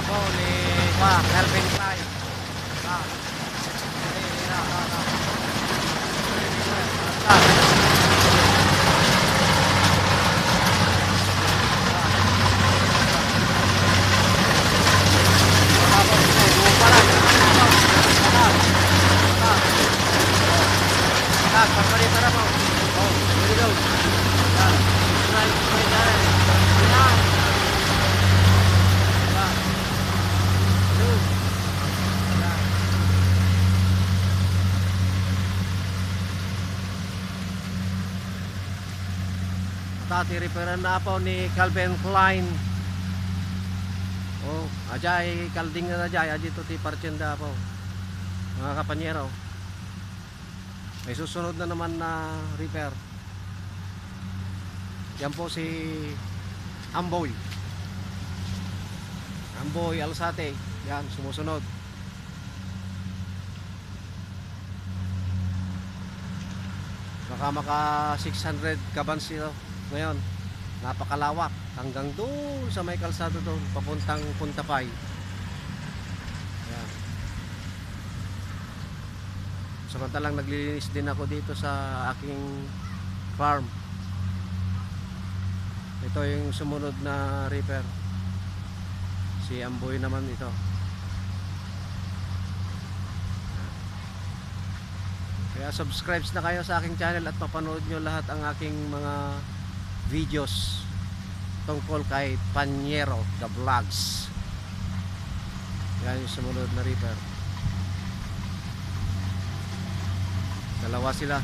po ni Calvin Klein. Ah. Tati repair na po ni Calvin Klein. Oh, ajay kalding na ajay aji to ti parchenda po. Mga kapanyero. May susunod na naman na repair. Yan po si Amboy. Amboy Alsate. Yan sumusunod. Maka 600 kabans ito. Ngayon, napakalawak hanggang doon sa may kalsado doon papuntang Puntapay. Ayan. Samantalang naglilinis din ako dito sa aking farm. Ito yung sumunod na repair. Si Amboy naman ito. Kaya subscribe na kayo sa aking channel at mapanood nyo lahat ang aking mga videos tungkol kay Panyero the Vlogs. Yan yung sumunod na repair. Dalawa sila.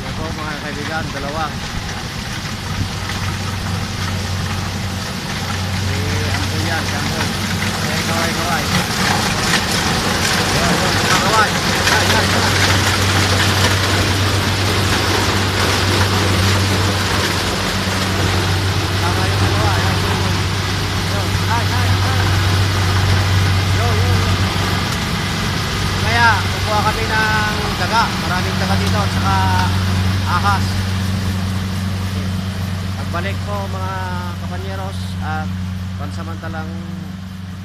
Yan po mga kaibigan, dalawa. Yan, jamon. Kaway. Yan, kaway. Yan. Tama yung dalawa. Yan. Yo. Kaya, kukuha kami ng daga. Maraming daga dito at saka ahas. Pagbalik po mga kapanyeros at pansamantalang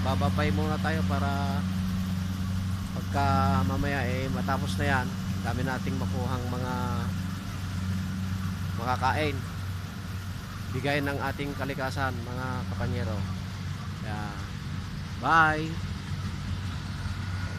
bababay muna tayo para pagka mamaya matapos na yan, dami nating makuhang mga makakain, bigay ng ating kalikasan mga kapanyero. Kaya bye.